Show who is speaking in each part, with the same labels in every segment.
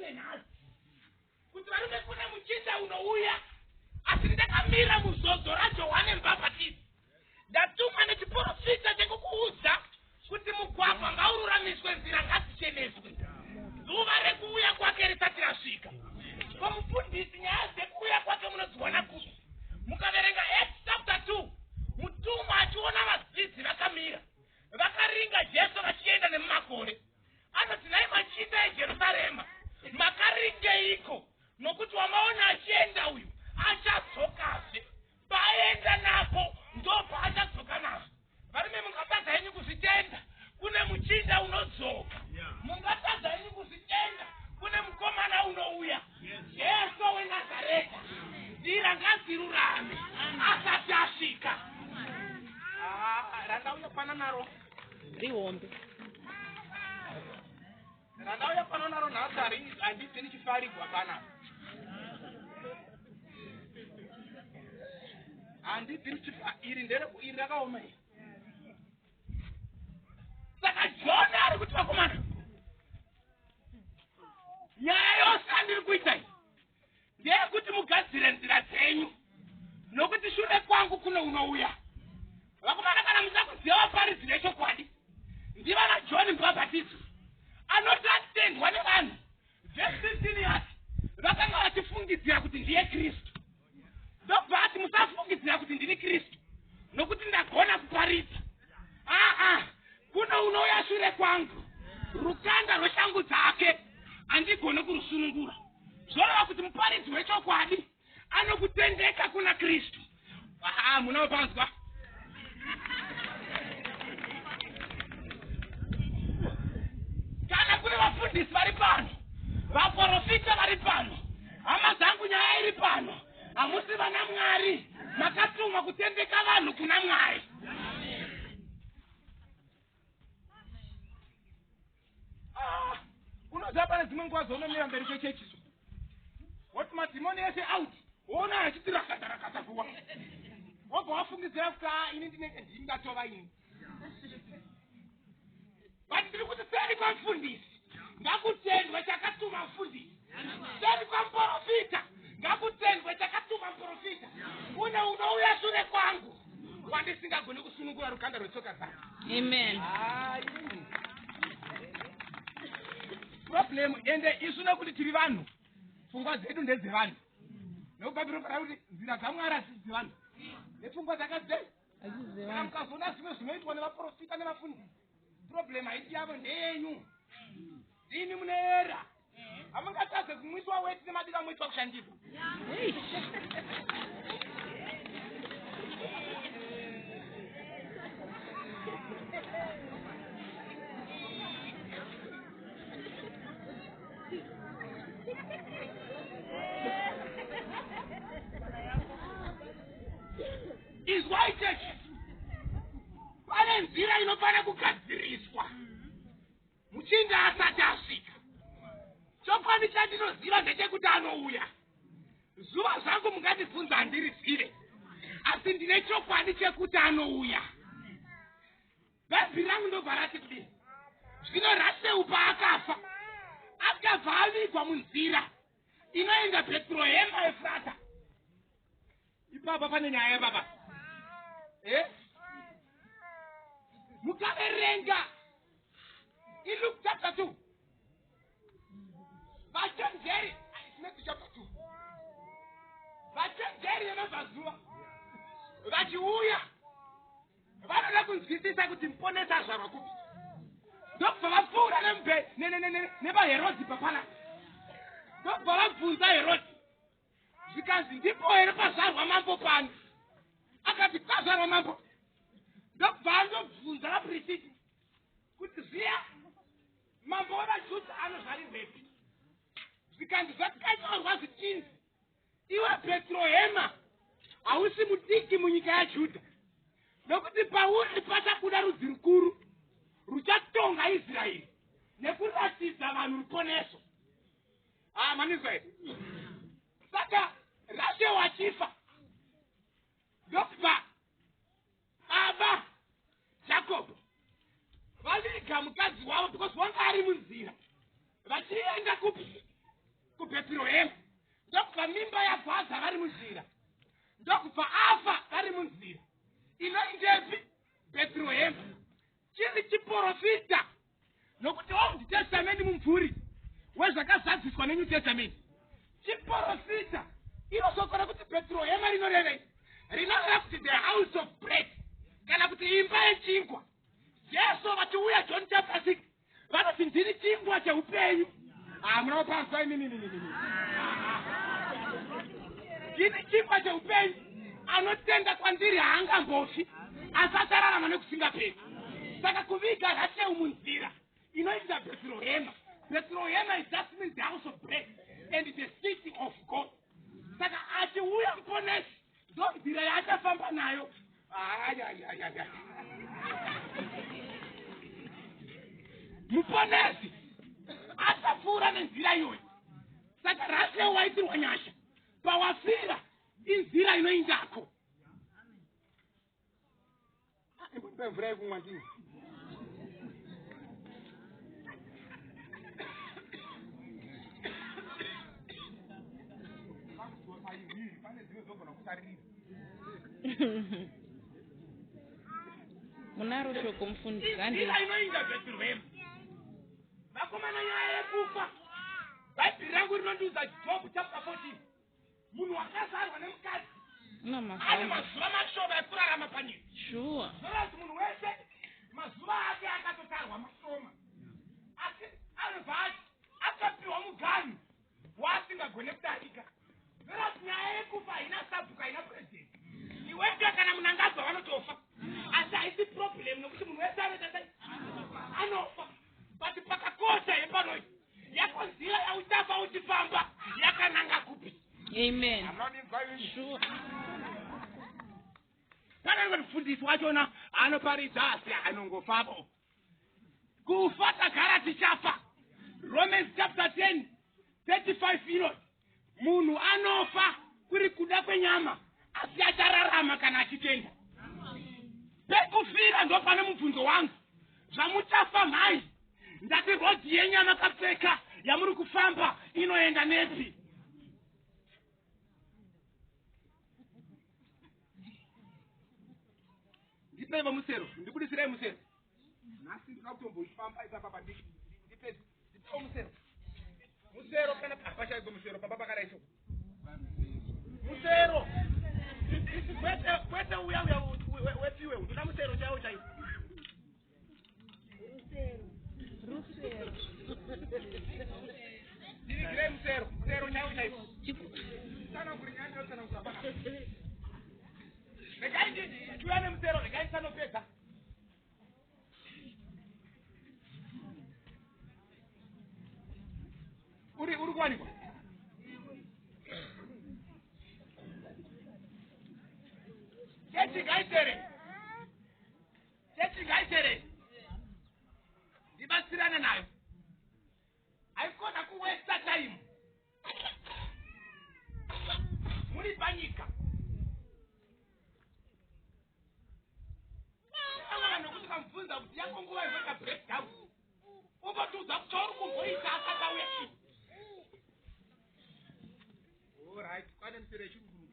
Speaker 1: varume nhasi kuti varume kune muchinda unouya asi ndakamira muzodzo rajohane mubhabhatisi ndatumwa nechiporofita chekukuudza kuti mugwagwa ngaururamiswe nzira ngadzicheneswe zuva rekuuya kwake risati rasvika ko mufundisi nyaya dzekuuya kwake munodziwana kupi mukaverenga Acts chapter 2 mutumwa achiona vadzidzi vakamira vakaringa jesu vachienda nemumakore anoti nhai machinda ejerusarema makaringeiko nokuti wamaona achienda uyu achadzokazve paenda napo ndopaachadzoka nazvo varume mungatadza henyu kuzvitenda kune muchinda unodzoka mungatadza henyu kuzvitenda kune mukomana unouya jesu wenazareta nzira ngadzirurame asati asvika ah, randauya pana naro
Speaker 2: rihombe
Speaker 1: randauya pano naro nhasi handibvi ndichifarigwa panapa handibvi ndichifa iri ndere iri rakaoma iri saka jona ari kuti vakomana nyaya yose andiri kuita iyi ndeyekuti mugadzire nzira dzenyu nokuti shure kwangu kuno unouya vakomana kana muchida kuziva vaparidzi vechokwadi ndivana john mubhabhatisi anoti atendwa nevanhu vhesi 15 yati vakanga vachifungidzira kuti ndiye kristu ndobva ati musafungidzira kuti ndini kristu nokuti ndagona kuparidza aa kuno unouya shure kwangu rukanda rweshangu dzake handigone kurusunungura zvoreva kuti muparidzi wechokwadi anokutendeka kuna kristu aa munopanzwa kana kune vafundisi vari pano vaprofita vari pano hama dzangu nyaya iri pano hamusi vana mwari makatumwa kutendeka vanhu kuna mwari ah, unoziva pane dzimwe nguva dzaunomira mberi kwechechi so woti madhimoni ese out woona achiti rakata rakata kuwa wobva wafungidzira kuti a ah, ini ndinenge ndini ndatova ini but ndiri kuti seri kwamufundisi ngakutendwe chakatuma mufundisi seri kwamuprofita ngakutendwe chakatuma muprofita une unouya shure kwangu wandisingagoni kusunungura rukanda rwetsoka dzake
Speaker 2: amen
Speaker 1: problem ende isu nekuti tiri vanhu pfungwa dzedu ndedzevanhu nokubhabhiro rinofanira kuti nzira dzamwari hadzisi dzevanhu nepfungwa dzakadzei kana mukazoona zvimwe zvinoitwa nevaprofita nevafundisi problem haiti yavo ndeyenyu ndimi munoera hamungatadze kumwiswa weti nemadira moitwa kushandirwa Izwai chechi, pane nzira inofanira kugadziriswa muchinda asati asvika. Chokwadi chandinoziva ndechekuti anouya. Zuva zvangu mungandibvunza handirizive, asi ndine chokwadi chekuti anouya. Bhaibheri rangu ndobva rati kudii? Zvino Raseu paakafa, akabva avigwa munzira inoenda Bhetrehema Efrata. Ipapa pane nyaya baba. Eh? Mukaverenga iLuke chapter 2. Vachenjeri, Matthew chapter 2. Vachenjeri vemabvazuva vachiuya vanoda kunzwisisa kuti muponesi azvarwa kupi ndokubva vapfuura nevaherodhi papana ndokubva vabvunza herodhi zvikanzi ndipo here pazvarwa mambo pano akati pazvarwa mambo ndokubva andobvunza vapirisiti kuti zviya mambo wevajudha anozvarirwepi zvikanzi zvakanyorwa zvichinzi Iwe Bhetrehema, hausi mudiki munyika yaJudha, nokuti pauri pachabuda rudzi rukuru ruchatonga Israeri nekuratidza vanhu ruponeso. Ah, manizwa here? Saka Rashel achifa ndokubva baba Jacob vaviga mukadzi wavo because wanga ari munzira vachienda kupi? KuBhetirehema. Ndokubva mimba yagwaza vari munzira. Ndokubva afa vari munzira. Inoindepi? Bhetirehema. Chiri chiporofita. Nokuti Old Testament mumvuri wezvakazadziswa neNew Testament. Chiporofita. Iro shoko rekuti Bhetirehema rinorevei? Rinoreva kuti the house of bread, kana kuti imba yechingwa. Jesu vachiuya John chapter 6 vanoti ndini chingwa cheupenyu. Hamuna kupazwa imimi. Ndini chingwa cheupenyu, anotenda kwandiri haangambofi asi achararama nekusingaperi. Saka kuviga Rachel munzira inoita Bethlehem. Bethlehem, it just means the house of bread and the city of God. Saka achiuya Muponesi, ndo nzira yaachafamba nayo. Ayayayaya, Muponesi achapfuura nenzira iyoyi. Saka Rachel waitirwa nyasha pawafira, inzira inoindako. Imbondipe mvura yekumwa ndini. Pane dzimwe dzogona kusaririra.
Speaker 2: Munaro shoko, mufundisi.
Speaker 1: Inzira inoinda Bethlehem. Vakomana, nyaya yekufa, Bhaibheri rangu rinondiudza, Job chapter 14, munhu wakazarwa nemukadzi
Speaker 2: una
Speaker 1: ane
Speaker 2: mazuva
Speaker 1: mazuva mashoma ekurarama panyika. Zvoreva kuti munhu wese mazuva ake akatotarwa mashoma, asi anobva ati akapiwa muganhu waasingagone kudarika. Zvoreva kuti nyaya yekufa haina sabhuku, haina purezidendi. Iwega kana Munangagwa vanotofa, asi haisi problem nokuti munhu wese anoita sei? Anofa. But pakakosha yepanoi yako nzira yauchafa uchifamba yakananga kupi?
Speaker 2: Amen.
Speaker 1: Hamuna kundinzwa imimi?
Speaker 2: Sure.
Speaker 1: Pane mufundisi wachona anoparidza asi anongofapo. Kufa tagara tichafa. Romans chapter 10 35 inoti munhu anofa kuri kuda kwenyama, asi achararama kana achitenda. Pekufira ndo pane mubvunzo wangu. Zvamuchafa mhai, ndati road yenyama kapfeka yamuri kufamba inoenda nepi? Ndipeivo musero, ndibudisirei musero. Nhasi ndinoda kutomboifamba ipapa. Ndipedze, ndipewo musero, musero kana hapashaikwe musero pamba pakadai. So musero, kwete kwete uya uya wepiwe, ndoda musero chaiwo chaiwo.
Speaker 2: Rusero.
Speaker 1: Ndirigirei musero, musero chaiwo chaiwo. Tsananguri nyaya, ndinotsanangura paka. Regai ndiuya nemusero, regai ndisanopedza. Uri kuwanikwa chechi ngaitere, chechi ngaitere, ndibatsirane nayo. Haikona kuwaste time muri panyika. Ava nokuti kamubvunza kuti yako nguva inoita breakdown, umbotiudza kuti chauri kumboita asati auya chii. Alright, kwane misero yechirungu.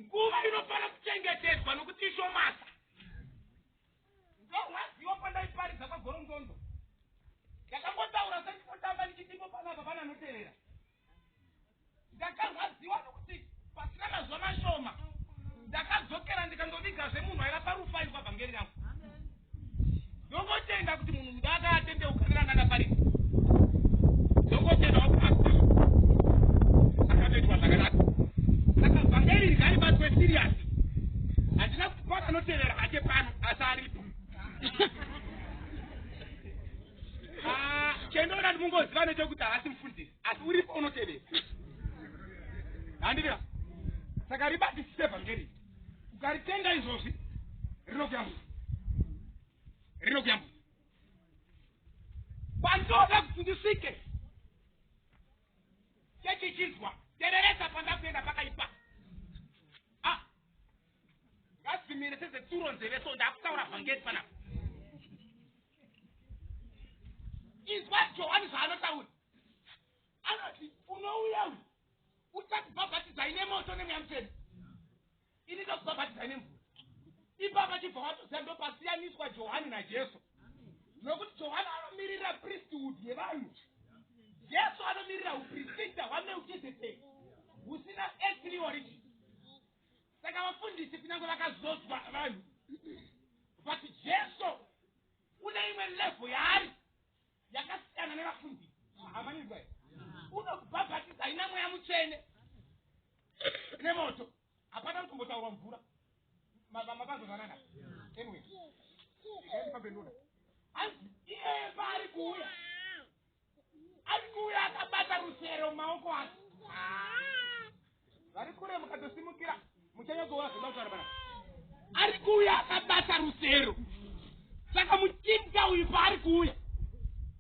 Speaker 1: Nguva inofanira kuchengetedzwa nokuti ishomasa. Ndorwadziwa pandaiparidza kwaGorongondo, ndakangotaura sendikotamba ndichitipo panapa pana anoteerera. Ndakarwadziwa nokuti pasina mazuva mashoma ndakadzokera ndikandovigazve munhu aiva parufairwa vhangeri rangu. Ndongotenda kuti munhu ndakatendeuka neranga ndaparidza, ndongotenda wapasta akatoitwa zvakanaka. Saka vhangeri ngaribatwe serious. Handina kuti pano anotevera hake pano, asi aripo. Ah, chendoda kuti mungoziva nechekuti haasi mufundisi, asi uripo unotevera, handivira. Saka ribatisise vhangeri. Ukaritenga izvozvi, rinokuyambudza, rinokuyambudza. Kwandoda kuti ndisvike, chechichinzwa tereresa pandakuenda pakaipa. Ah, ngadzimire sezetsuro nzeve. So ndakutaura vhangeri panapa. Inzwa Johani zvaanotaura. Anoti unouya uyu uchakubhabhatidzai nemoto nemweya mutsvene. Ini ndokubhabhatidzai nemvura. Ipapa chibva watoziva ndopasiyaniswa Johani naJesu. Nokuti Johani anomirira priesthood yevanhu. Jesu anomirira huprista hwaMelkizedeki husina earthly origin. Saka vafundisi kunyange vakazodzwa vanhu, but Jesu une imwe level yaari yakasiyana nevafundisi. Hamanizwa here? Unokubhabhatidza ina mweya mutsvene nemoto. Hapana kutombotaurwa mvura. Mapanzwa zvakanaka. Anyway, ndifambe ndoda. Hanzi iye paari kuuya, ari kuuya akabata rusero mumaoko ake. Vari kure mukatosimukira muchanyatsoona zvinotaura panapa. Ari kuuya akabata rusero. Saka muchinda uyu paari kuuya,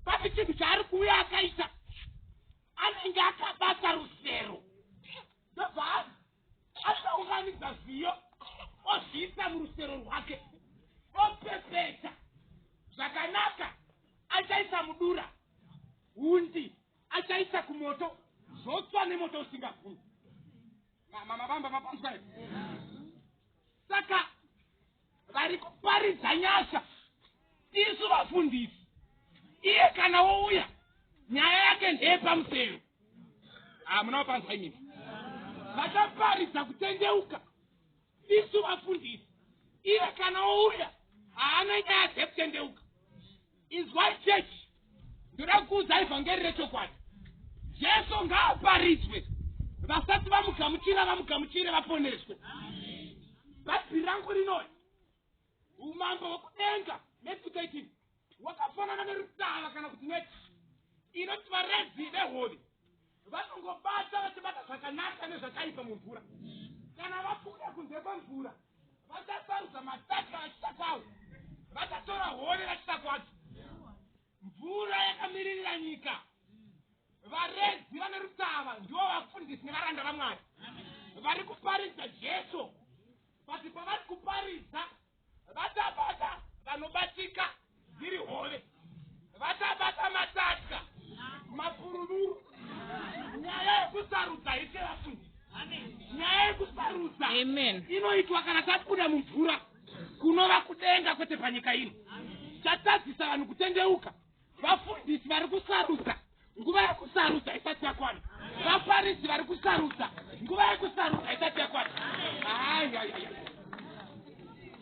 Speaker 1: pane chinhu chaari kuuya akaita, anenge akabata rusero. Ndobva asaunganidza zviyo ozviisa murusero rwake, opepeta zvakanaka, achaisa mudura, hundi achaisa kumoto, zvotswa nemoto usingabvumi. Mabamba mapanzwa here? Saka vari kuparidza nyasha tisu vafundisi. Iye kana wouya nyaya yake ndeyepamusero. Hamuna kupanzwa imimi. Vachaparidza kutendeuka tisu vafundisi. Iye kana wouya haana nyaya dzekutendeuka. Inzwai chechi, ndoda kukuudzai vhangeri rechokwadi. Jesu ngaaparidzwe, vasati vamugamuchira vamugamuchire vaponeswe. Bhaibheri rangu rinoti umambo hwekudenga, Matthew 13, wakafanana nerutava kana kuti neti inoti varedzi vehove vanongobata vachibata zvakanaka nezvakaipa mumvura. Kana vabuda kunze kwemvura vachasarudza matatya vachita kwawo, vachatora hove vachita kwadzo. Mvura yakamiririra nyika. Varedzi vane rutava ndivo vafundisi nevaranda vaMwari vari kuparidza Jesu. But pavari kuparidza vachabata vanobatika dziri hove, vachabata matatya, mapurururu. Nyaya yekusarudza ite vafundisi. Nyaya yekusarudza
Speaker 2: Amen.
Speaker 1: inoitwa kana tabuda mumvura, kunova kudenga kwete panyika ino. Chatadzisa vanhu kutendeuka, vafundisi vari kusarudza nguva yekusarudza isati yakwana. Vafarisi vari kusarudza nguva yekusarudza isati yakwana.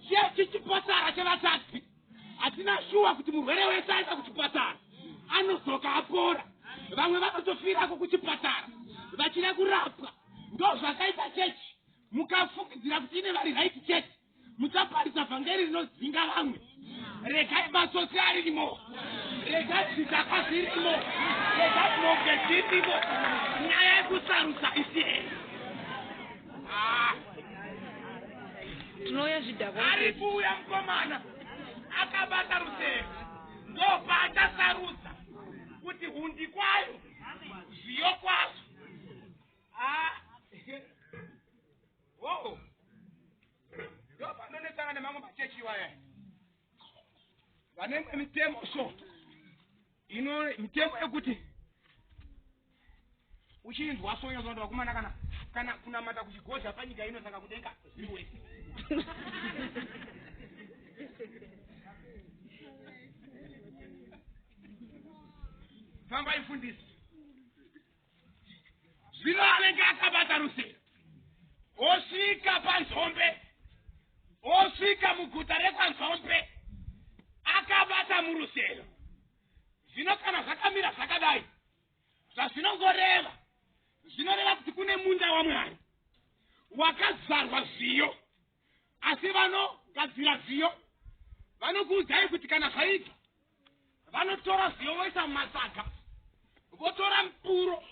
Speaker 1: Chechi chipatara chevatadzi. Hatina shuwa kuti murwere wese aenda kuchipatara anozoka apora. Vamwe vanotofirako kuchipatara vachida kurapwa. Ndo zvakaita chechi. Mukafungidzira kuti ine vari right chete, muchaparisa vhangeri rinodzinga vamwe. Regai matsotsi arimo, regai zvidhakwa zvirimo, regai mombe dzirimo. Nyaya yekusarudza isi here?
Speaker 2: Tinouya zvidhakwa.
Speaker 1: Ari kuuya mukomana akabata rusero, ndopaachasarudza kuti hundi kwayo zviyo kwazvo. Ndo panonetsana nemamwe machechi iwaya vane imwe mitemo. So ino mitemo yekuti uchinzwa so inozonda vakomana kana kana kunamata kuchigozha panyika ino, saka kudenga zviri wese. Fambai mufundisi. Zvino anenge akabata rusero, osvika panzombe, osvika muguta rekwanzombe akabata murusero. Zvino kana zvakamira zvakadai, zvazvinongoreva, zvinoreva kuti kune munda waMwari wakazarwa zviyo, asi vanogadzira zviyo vanokuudzai kuti kana zvaibva vanotora zviyo voisa mumasaga, votora mupuro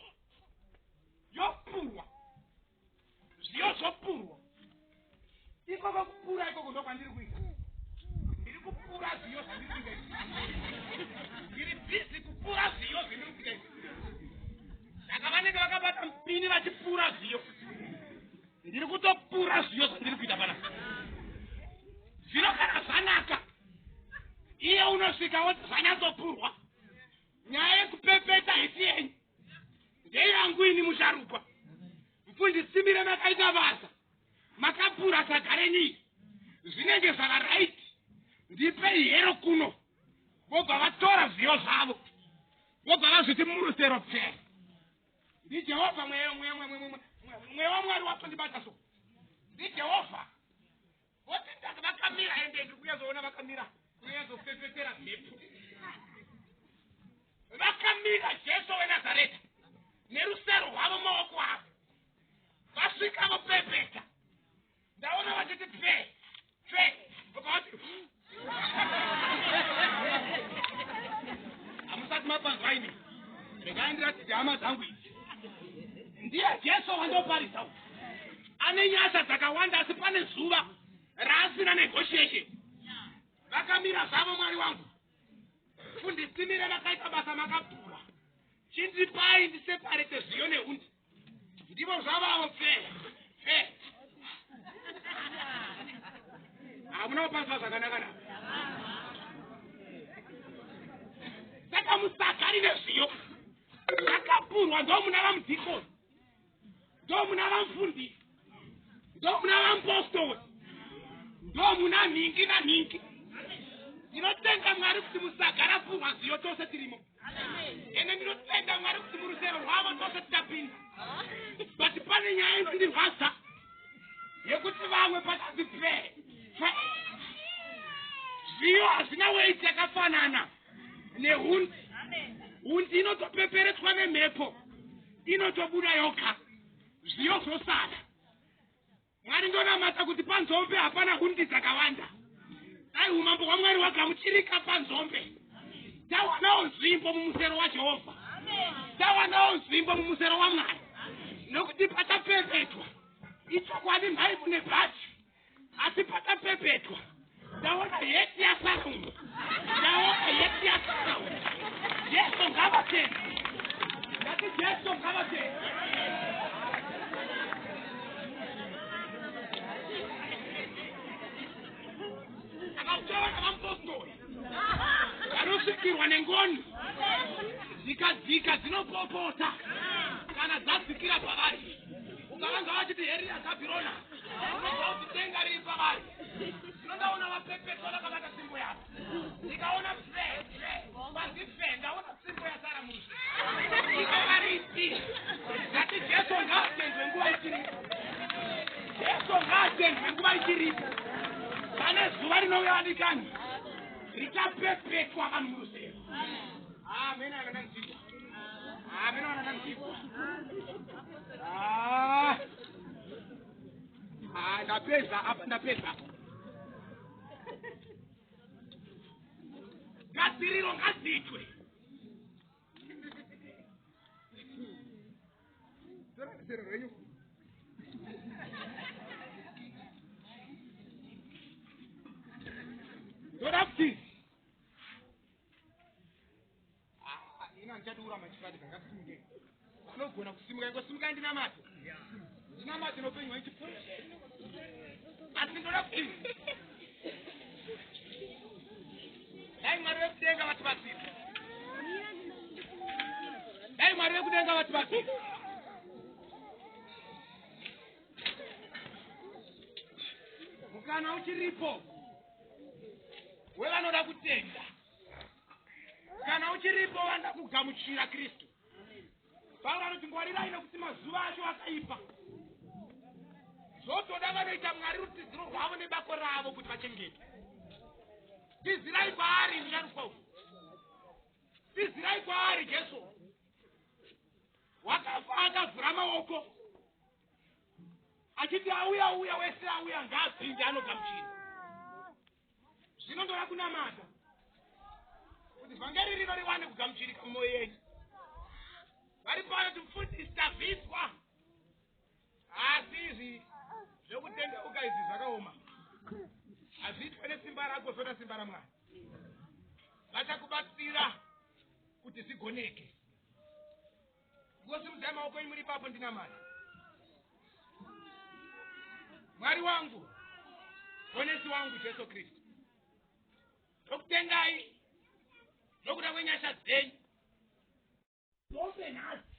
Speaker 1: yopurwa, zviyo zvopurwa. Ikoko kupura ikoko ndo kwandiri kuita. Ndiri kupura zviyo zvandiri kuita izvi. Ndiri busy kupura zviyo zvendiri kuita izvi. Saka vanenge vakabata mupini vachipura zviyo. Ndiri kutopura zviyo zvandiri kuita panapa. Zvino kana zvanaka, iye unosvika woti zvanyatsopurwa. Vasharukwa mfundisi mire makaita basa makapura sagareni zvinenge zvakaraiti ndipei hero kuno vobva vatora zviyo zvavo vobva vazviti murusero pfee ndijehovha mweya wamwari watondibata so ndijehovha voti ndaka vakamira ende ndiri kuyazoona vakamira kuyazofefetera mhepo vakamira jesu wenazareta nerusero rwavo maoko avo vasvika vopepeta ndaona vachiti pfe pfe vobva vati hamusati mapanzwa imi regai ndiratidze hama dzangu idzi ndiye jesu wandoparisa uyu ane nyasha dzakawanda asi pane zuva raasina negotiation vakamira zvavo mwari wangu fundisimire vakaita basa makapura chindipai ndiseparete zviyo nehundi ndivo zvavavo pfe pfe hamuna kupaswa zvakanaka na saka musaka rine zviyo zvakapurwa ndomuna vamudhikoni ndomuna vamufundisi ndomuna vamupostori ndomuna nhingi nanhingi ndinotenda mwari kuti musaga rapurwa zviyo tose tirimo ende ndinotenda mwari kuti murusero rwavo tose tichapinda but pane nyaya inondirwadza yekuti vamwe pachanzi pfe pfe zviyo hazvina weiti yakafanana nehundi hundi inotopeperetswa nemhepo inotobuda yoga zviyo zvosara Mwari ndonamata kuti panzombe hapana hundi dzakawanda. Dai umambo hwaMwari hwagamuchirika panzombe. Tawanawo nzvimbo mumusero waJehovha. Tawanawo nzvimbo mumusero waMwari. Nokuti patapepetwa ichokwadi mhai mune bhachi asi patapepetwa ndaona heti yasara uno ndaona heti yasara uno jesu ngavatende ndati jesu ngavatende akauchawana vamupostori vanosvikirwa nengoni dzikadzika dzinopopota kana dzadzikira pavari ukavanzwa vachiti heriya zabhirona unobva kuti denga riri pavari zvino ndaona vapepetwa vakabata tsvimbo yavo ndikaona pfe pfe panzi pfe ndaona tsvimbo yasara murusvi iko varipi ndati jesu ngaatendwe nguva ichiripo jesu ngaatendwe nguva ichiripo pane zuva rinouya vadikani richapepetwa vanhu murusero amen akananzikwa amen akananzikwa ah. Ah, ndapedza apa ndapedza gadziriro ngadziitwe zero renyu ndoda kuti Ah, ini handichadi kuramba ndichiratidza ngatisimukei vanogona kusimuka ingosimukai ndinamate ndinamate noupenyu hwenyu chipfuura asi ndinoda kuti dai mwari vekudenga vatibatsira dai mwari vekudenga vatibatsira mukana uchiripo wevanoda kutenda kana uchiripo vanda kugamuchira kristu pauro anoti ngwarirai nokuti mazuva acho akaipa zvotoda vanoita mwari rutiziro rwavo nebako ravo kuti vachengetwe tizirai kwaari musharukwa uyu tizirai kwaari jesu wakafa akavhura maoko achiti auya uya wese auya ngaapinde anogamuchira Zvino ndoda kunamata kuti vhangeri rino riwane kugamuchirika mumwoyo yenyu. Vari pano kuti mufundisi tavhiswa, asi izvi zvekutendeuka izvi zvakaoma, hazviitwe nesimba rako, zvoda simba raMwari. Vachakubatsira kuti zvigoneke. Ngosimudzai maoko enyu muri ipapo ndinamata. Mwari wangu, ponesi wangu Jesu Kristu. Ndokutengai nokuda kwenyasha dzenyu. Dzose nhasi.